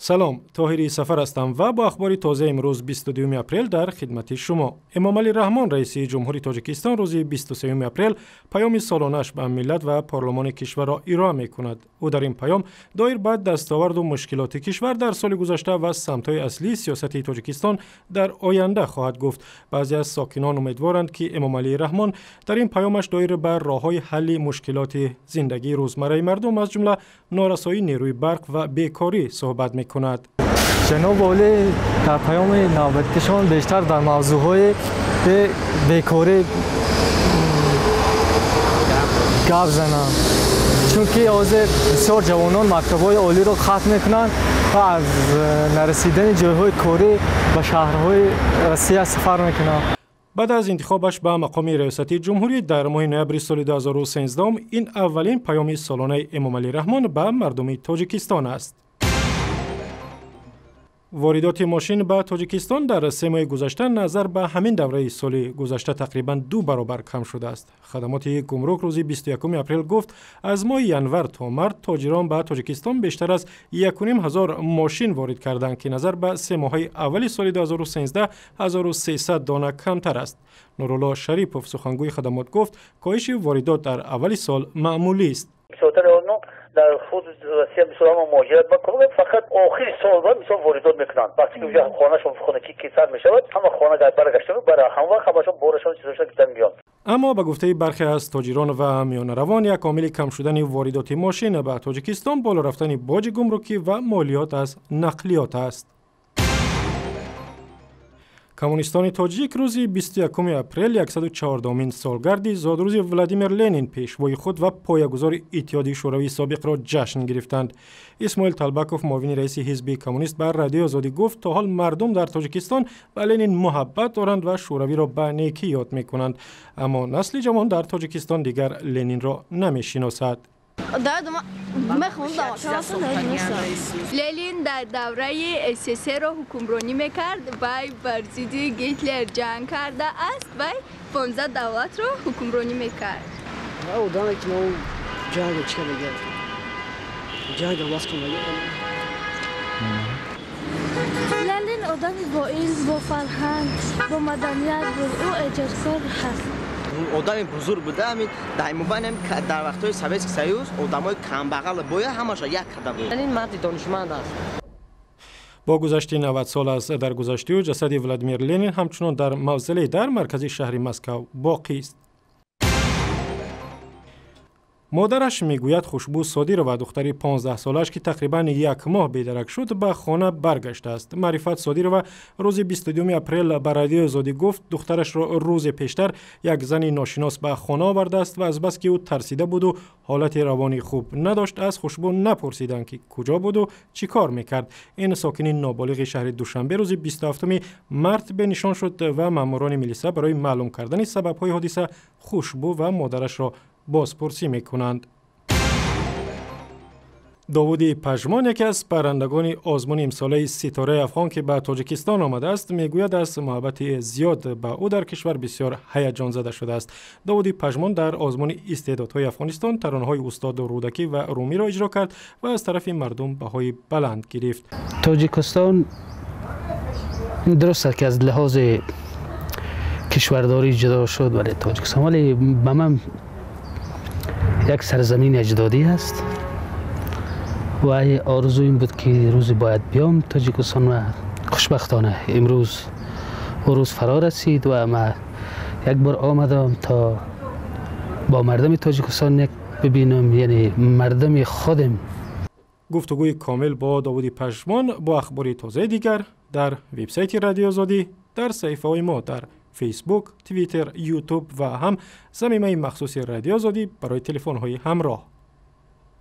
Салом, Тоҳири Сафар ҳастам ва бо ахбори тоза имрӯз 22 апрел дар хидмати шумо. Эмомалӣ Раҳмон, раиси ҷумҳури Тоҷикистон, рӯзи 23 апрел паёми солонааш ба миллат ва парлумони кишварро ироа мекунад. Ӯ дар ин паём доир ба дастоварду мушкилоти кишвар дар соли гузашта ва самтҳои аслии сиёсати Тоҷикистон дар оянда хоҳад гуфт. Баъзе аз сокинон умедворанд, ки Эмомалӣ Раҳмон дар ин паёмаш доир ба роҳҳои ҳалли мушкилоти зиндагии рӯзмарраи мардум, аз ҷумла норасоии нерӯи барқ ва бекорӣ суҳбат мекунад. Ҷаноби олӣ дар паёми навбатишон бештар дар мавзӯъҳои бекорӣ гап зананд, чунки ҳозир бисёр ҷавонон мактабҳои олиро хатм мекунанд ва аз нарасидани ҷойҳои корӣ ба шаҳрҳои Россия сафар мекунанд. Баъд аз интихобаш ба мақоми раёсати ҷумҳурӣ дар моҳи ноябри соли 2013, ин аввалин паёми солонаи Эмомалӣ Раҳмон ба мардуми Тоҷикистон аст. Воридоти мошин ба Тоҷикистон дар 3 моҳи гузашта назар ба ҳамин давраи соли гузашта тақрибан 2 баробар кам шудааст. Хадамоти гумрук рӯзи 21 апрел гуфт, аз моҳи январ то март тоҷирон ба Тоҷикистон бештар аз 1 500 мошин ворид карданд, ки назар ба 3 моҳаи аввали соли 2013 1300 дона камтар аст. Нурулло Шарипов, сухангӯи хадамот, гуфт, коҳиши воридот дар аввали сол маъмулист. Дар худ Россия мисол ҳама муҳоҷират мекунанд, фақат охири сол ба мисол воридот мекунанд. Вақте ки уҷа хонашон хонаки ки сар мешавад, ҳама хона баргашта бара ҳам вақт ҳамашон борашон чизошон гирифта меоянд. Аммо ба гуфтаи бархе аз тоҷирон ва миёнаравон, як омили кам шудани воридоти мошин ба Тоҷикистон боло рафтани боҷи гумрукӣ ва молиёт аз нақлиёт аст. Коммунистони тоҷик рӯзи 21 апрел 114-умин солгарди зодрӯзи Владимир Ленин, пешвои худ ва поягузори Иттиҳоди Шӯравии собиқро ҷашн гирифтанд. Исмоил Талбаков, муовини раиси ҳизби коммунист, ба Радиои Озодӣ гуфт, то ҳол мардум дар Тоҷикистон ба Ленин муҳаббат доранд ва Шӯравиро ба некӣ ёд мекунанд. Аммо насли ҷавон дар Тоҷикистон дигар Ленинро намешиносад. Ленин дар давраи СССР-ро ҳукмронӣ мекард, вай бар зидди Гитлер ҷанг кардааст, вай 15 давлатро ҳукмронӣ мекард. Одаме ки мо ҷанг чӣ мегӯяд? Ҷанг бас кун мегӯяд. Ленин одами бо илм, бо фарҳанг, бо маданият буд. Ӯ эҷодкор ҳаст. Одами бузург буда, ҳамин дар мобайн дар вақтҳои Советский Союз одамои камбағал бояд ҳамаша як карда буд. Ленин марди донишманд аст. Бо гузашти 90 сол аз даргузашти ӯ, ҷасади Владимир Ленин ҳамчунон дар мавзолей дар маркази шаҳри Москав боқист. Модараш мегӯяд, Хушбӯ Содирова, духтари 15-солааш, ки тақрибан як моҳ бедарак шуд, ба хона баргаштааст. Маърифат Содирова рӯзи 22 апрел ба Радиои Озодӣ гуфт, духтарашро рӯзе пештар як зани ношинос ба хона овардааст ва азбаски ӯ тарсида буду ҳолати равонии хуб надошт, аз Хушбӯ напурсиданд, ки куҷо буду чӣ кор мекард. Ин сокини ноболиғи шаҳри Душанбе рӯзи 27 март бенишон шуд ва маъмурони милиса барои маълум кардани сабабҳои ҳодиса Хушбӯ ва модарашро бозпурсӣ мекунанд. Довуди Пажмон, яке аз паррандагони озмуни имсолаи Ситораи Афғон, ки ба Тоҷикистон омадааст, мегӯяд, аз муҳаббати зиёд ба ӯ дар кишвар бисёр ҳаяҷонзада шудааст. Довуди Пажмон дар озмуни истеъдодҳои Афғонистон таронаҳои устод Рӯдакӣ ва Румиро иҷро кард ва аз тарафи мардум баҳои баланд гирифт. Тоҷикистон дуруст аст, ки аз лиҳози кишвардорӣ ҷудо шуд, вале Тоҷикистон вале ба ман як сарзамини аҷдодӣ аст ва орзу ин буд, ки рӯзе бояд биём Тоҷикистон ва хушбахтона имрӯз он рӯз фаро расид ва ман як бор омадам то бо мардуми Тоҷикистон як бибинам, яъне мардуми худам. Гуфтугӯи комил бо Довуди Пажмон бо ахбори тозаи дигар дар вебсайти Радиои Озодӣ, дар саҳифаҳои мо дар Фейсбук, Твиттер, Ютуб ва ҳам замимаи махсуси Радиои Озодӣ барои телефонҳои ҳамроҳ.